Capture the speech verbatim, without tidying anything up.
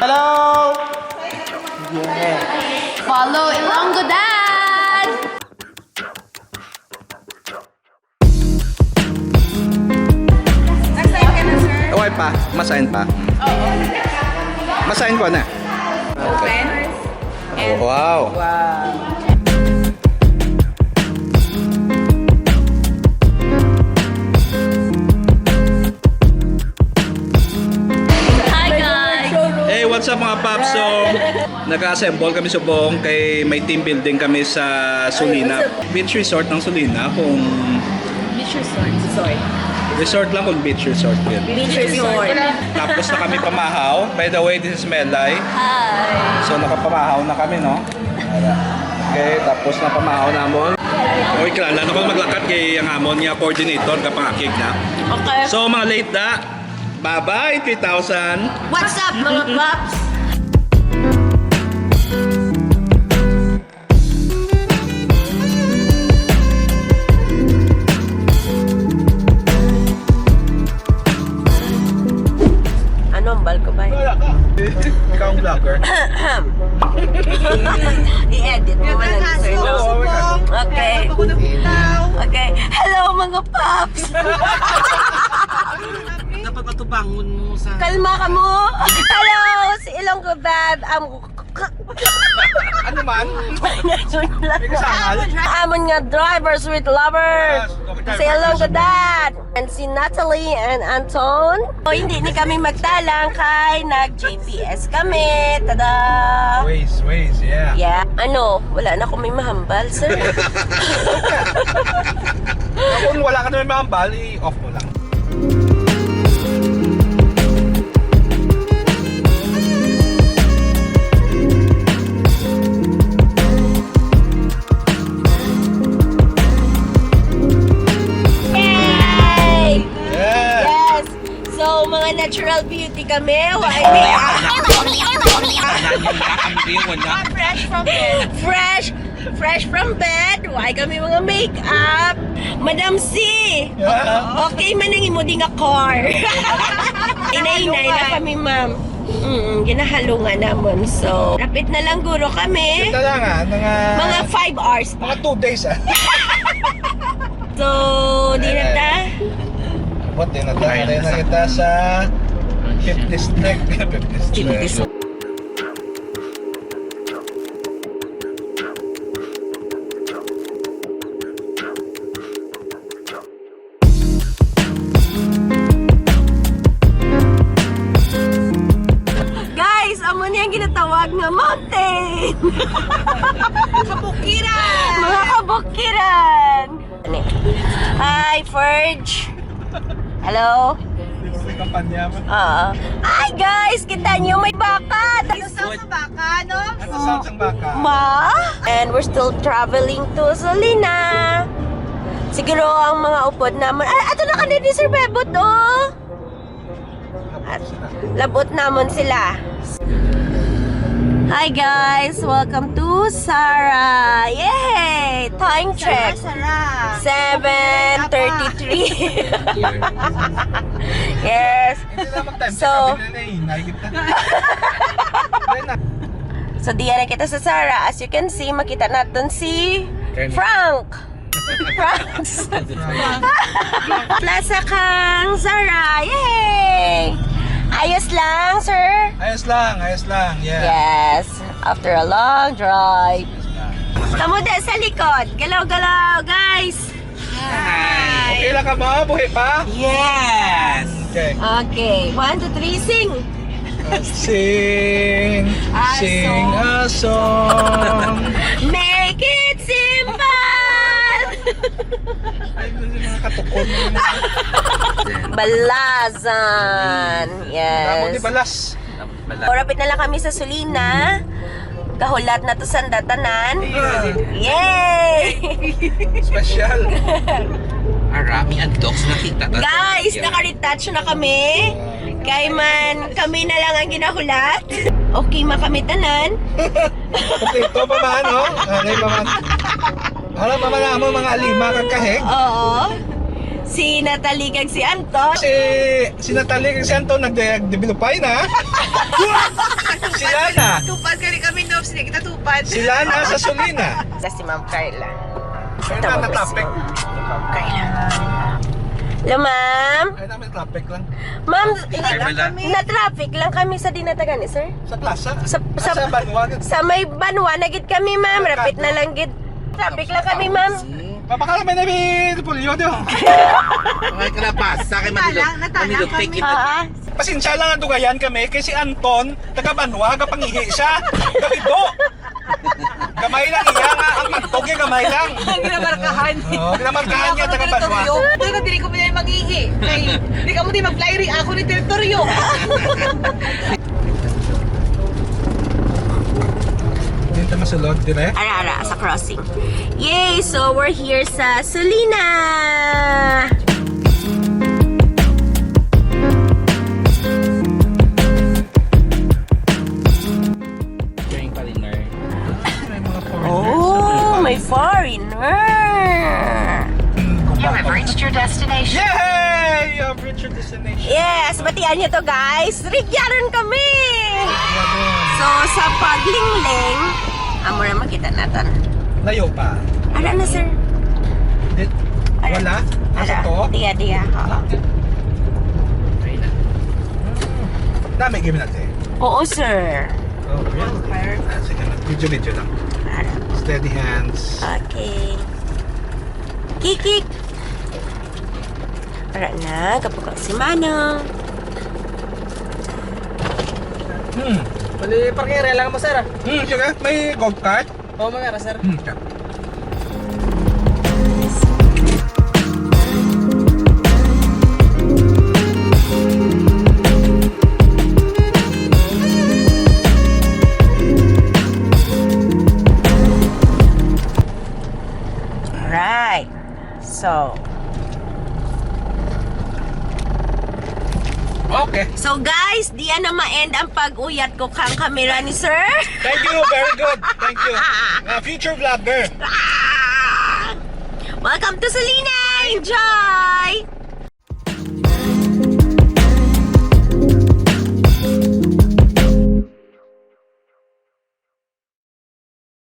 Hello! Yeah. Follow Ilonggo Dad! Nag-sign ka na, sir? Okay pa, masign pa. Oo. Masign ko na. Open. And wow. Wow. Hi, guys. Hey, what's up, mga paps? So, naka-assemble kami subong kay may team building kami sa Sulina. Beach Resort ng Sulina, kung Beach Resort, sorry. Resort lang kung beach resort yun. Beach Resort. Tapos na kami pamahaw. By the way, this is Melay. Hi. So, nakapamahaw na kami, no? Okay, tapos na pamahaw namon. Oy, kilala na ko maglakad kay ang amon nga coordinator, kapangakig na. Okay. So, mga late da, bye-bye, three thousand. What's up, mga paps? Ano ang bal ko ba? Wala ka. Ikaw ang vlogger. I-edit mo man ang sir, no? Oo, oo, oo. Okay. Okay. Hello, mga paps! Dapat atubangon mo sa Kalma ka mo. Hello, si Ilonggo Dad. Ang Ano man? May kasangal? Amon nga drivers with lovers. Yes, okay, si Ilonggo Dad. And si Natalie and Anton. O, hindi ni kami magtalang kay nag-G P S kami. Tada! Waze, Waze, yeah. Yeah. Ano, wala na kami mahambal, sir. Kung wala ka na may mahambal, i-off mo lang. Yay! Yeah. Yes! So, mga natural beauty kami. Wa-, Fresh from bed. Fresh, fresh from bed. Why kami mga makeup? Madam C, yeah, okay man ang imo di nga car. Inay-inay na kami, ma'am. Mm, ginahalungan namon. So, rapit na lang guro kami. Ito lang, ah, mga Mga five hours pa. Mga two days, ah. So, di na ta? What, di na ta? Ayun, di na kita sa Fifth District. Fifth District. Guys, amo ni ang ginatawag nga mountain. Kabukiran! Mga kabukiran! Hi, Ferge! Hello? Sa kampanya mo. Oo. Ay, guys, kita niyo, may baka. Ano sa baka, no? Ano sa baka? Ma? And we're still traveling to Sulina. Siguro ang mga upod namon. Ah, ato na kanina, Sir Bebot, oh. At labot namon sila. Hi guys, welcome to Sara. Yay! Time check. Sara, Sara. Seven thirty-three. Yes. Hindi na mag-time check. So, sabi nila, eh, nakikita. So, diyan na kita sa Sara. As you can see, makita natin si Frank. Franks. Plaza kang Zara. Yay! Ayos lang, sir? Ayos lang, ayos lang. Yeah. Yes. After a long drive. Yes, ma'am. Kamuda sa likod. Galaw-galaw, guys. Hi. Okay lang ka ba? Buhi pa? Yes. Okay. Okay. One, two, three, sing. Sing, a sing song. A song. Make it simple. Ay, yung mga katukon. Balazan. Yes. Tapos di balas. O, rapit na lang kami sa Sulina. Kahulat na to sa tanan. Yay! Special. Arami ang dogs nakita ta. Guys, naka-retouch na kami. Kay man, kami na lang ang ginahulat. Okay man kami tanan. Kompleto pa man, no? Anay pa man. Hala pa man ang among mga alima kag kahig. Oo. Si Natalie kag si Anton. Si, si Natalie kag si Anton nagde-, nagdevelopay na. Sila na. Tupad kani kami, Nobs. Di kita tupad. Sila na sa Sulina. Sa si Ma'am Carla. Ayun na, na-traffic. Ma'am Carla. Hello, ma'am. Ayun na, may traffic lang. Ma'am, na-traffic lang kami sa dinatagan, eh, sir. Sa plaza? Sa, sa, sa Banwa. Sa may Banwa na gid kami, ma'am. Mercado. Rapit na lang gid. Traffic lang kami, ma'am. Papakala may nabi Repolyo, di ba? May kalabasa, kay Natala, Manilo. Natala Manilo, kami. Take it. Ah. Pasensya lang ang dugayan kami kay si Anton, taga Banwa, gapangihi siya. Gabido. Gamay lang iya nga ang pagtugi, gamay lang. Ang ginamarkahan niya. Oo, ginamarkahan niya, taga Banwa. Pero dili ko pwede mangihi. Kay, di ka mo di mag-fly ri, ako ni teritoryo. Dito masulod, dire? Ara, ara, sa crossing. Yay! So, we're here sa Sulina! May mga foreigners. Oh, may foreigner! You have reached your destination. Yay! You have reached your destination. Yes, batian niyo to, guys. Rigyaron kami! So, sa Paglingling, amo na makita natin. Layo pa. Ara na, sir. Di-, Ara. Wala? Asa Ara. To? Diya, diya. Oo. Dami, give me that, eh. Oo, sir. Oh, really? Ah, sige lang. Video, video lang. Ara. Steady hands. Okay. Kikik! Ara na, kapukaw si Manong. Hmm. Bali, parking area lang mo, sir, ah. Hmm, sige. May golf cart? Oo, mga ara, sir. Hmm, okay. Alright. So, okay. So, guys, diyan na ma-end ang pag-uyat ko kang kamera ni sir. Thank you, very good. Thank you. Uh, future vlogger. Welcome to Sulina! Enjoy!